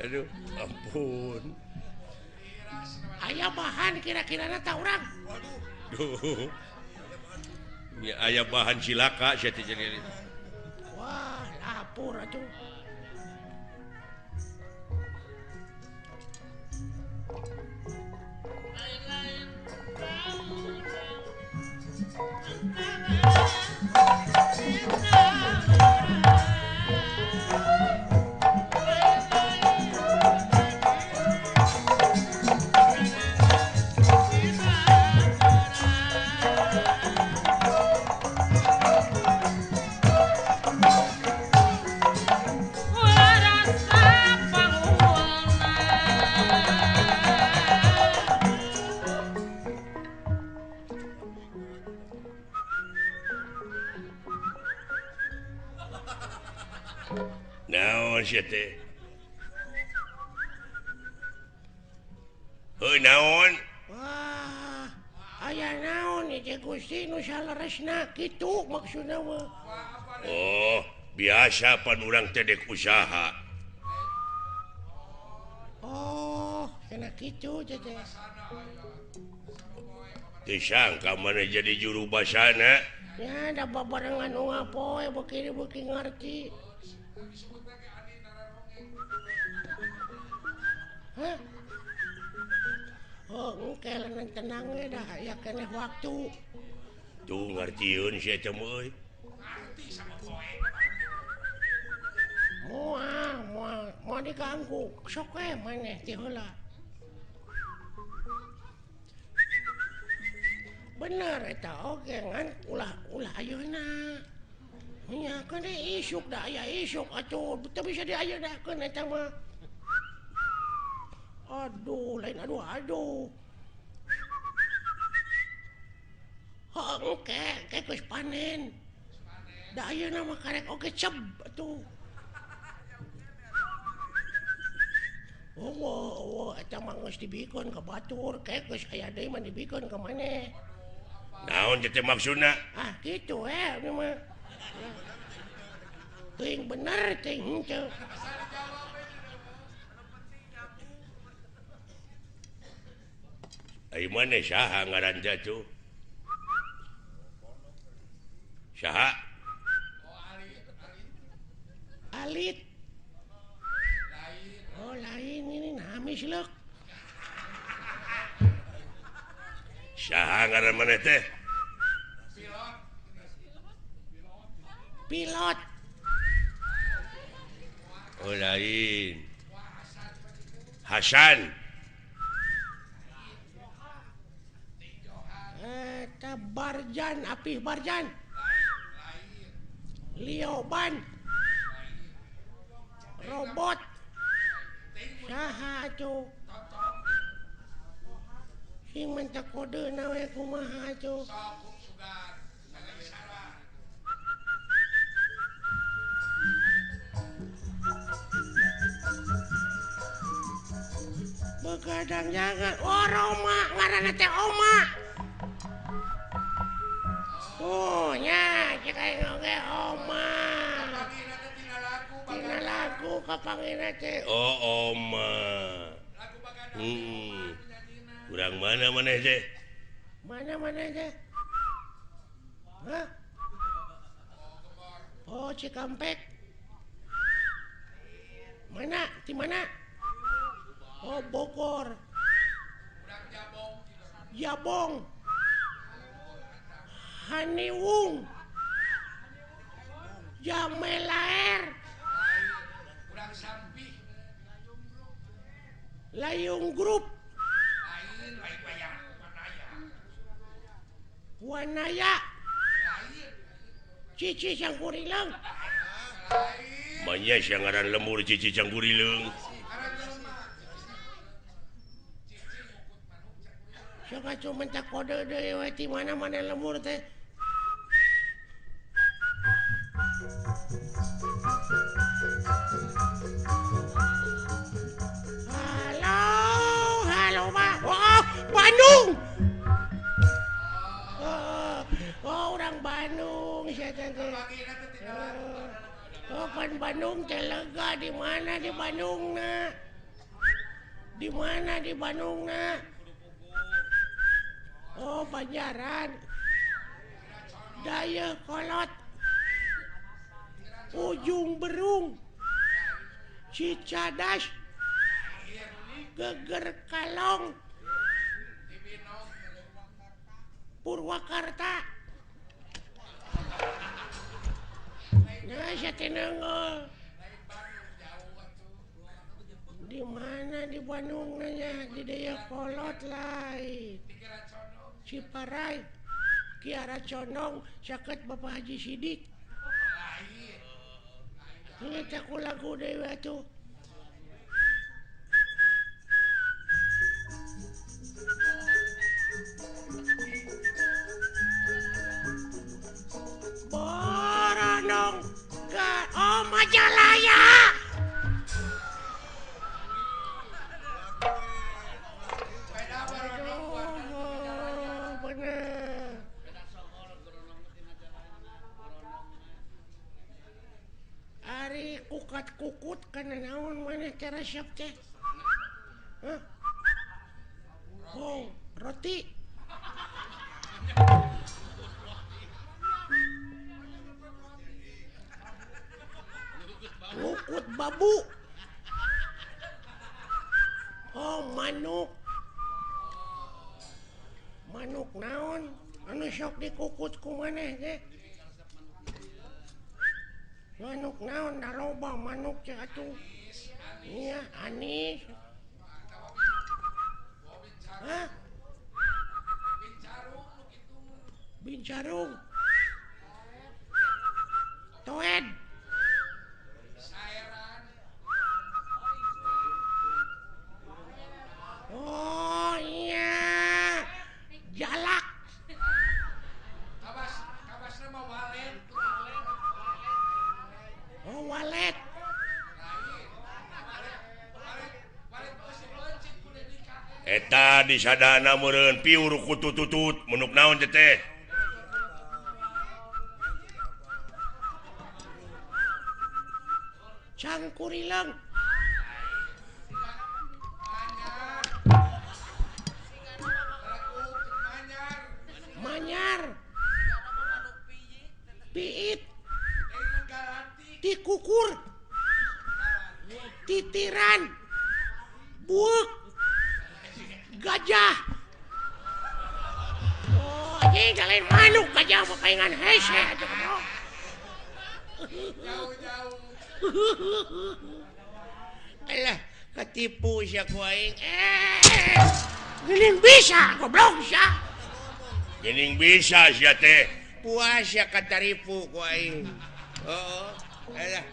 Aduh, ampun. Aya bahan kira-kirana ta urang. Waduh. Ya aya bahan cilaka sia teh jadi. Wah, lapor atuh. Naon sia teh? Heuh naon? Wah, aya naon ieu Gusti nu saleresna kitu maksudna mah. Oh, biasa pan urang teh dek usaha. Oh, kena kitu teh. Teu sangka maneh jadi juru basana. Ya, da babarengan unggal poe beuki-beuki ngarti. Hah? Oh, engke leunang tenang we dah aya keneh waktu. Tuh ngartieun sia teh euy. Ngarti sama poe. Moal, moal, moal diganggu. Sok we maneh ti heula. Bener eta oge ngan ulah ayeuna. Nya keun isuk da aya isuk atuh teu bisa diayeuna eta mah. Aduh, lain aduh aduh. Heuh, engke geus panen. Da ayeuna mah karek oge ceb atuh. Oh, eta mah geus dibikeun ka batur, ke geus aya deui mah dibikeun ka maneh. Naon teh maksudna? Ah, kitu we ieu mah. Teuing bener teuing henteu. Ai maneh saha ngaran teh atuh? Saha? Alit. Oh, lain ini hamis leuk. Saha ngaran maneh teh? Pilot. Oh, lain. Hasan. Eta Barjan, Apih Barjan. Lioban. Robot. Saha atuh? Sing minta kodeuna we kumaha atuh? Begadang jangan. Oh, Roma ngaranna teh Oma. Oh, nya cek aing oge Oma. Tina lagu kapangina teh. Oh, Oma. Urang mana maneh teh? Mana maneh teh? Hah? Oh, Cikampek. Mana? Di mana? Oh, Bogor. Jabong. Haniwung. Jamelaer. Layung Group. Wanaya. Cici Cangkurileung. Manya sia ngaran lemur Cici Cangkurileung. Sok atuh minta kode deui we ti mana-mana lemur teh. Halo, halo Pak. Oh, Bandung. Oh, orang Bandung sia teh. Oh, pan Bandung teh lega di mana di Bandung na? Di mana di Bandungna? Oh, Banjaran. Dayakolot. Ujung Berung. Cicadas. Geger Kalong. Purwakarta. Nah, saya tenang. Di mana di Bandung nanya di Dayakolot lain. Ciparai, Kiara Condong, caket Bapak Haji Sidik. Ini aku lagu dewa tuh. Boronong ke oh Majalaya. Aduh, bener. Ari kukat kukut kana naon maneh teh resep teh? Hah? Oh, roti. Kukut babu. Oh, manuk. Manuk naon? Anu sok dikukut ku maneh teh? Manuk naon da loba manuk teh atuh. Iya, anis. Hah? Bincarung. Toed. Oh iya. Jalak. Kabas, kabasna mah walet. Oh, walet. Eta disadana meureun piur kutututut menuk naon teh teh. Cangkurileung. Manyar. Piit. Tikukur. Titiran. Buuk. Gajah. Oh, anjing lain manuk gajah mah paingan hese atuh. Jauh-jauh. Alah, ketipu sia ku aing. Geuning bisa goblok sia. Geuning bisa sia teh. Puas sia kataripu ku aing. Heeh. Alah.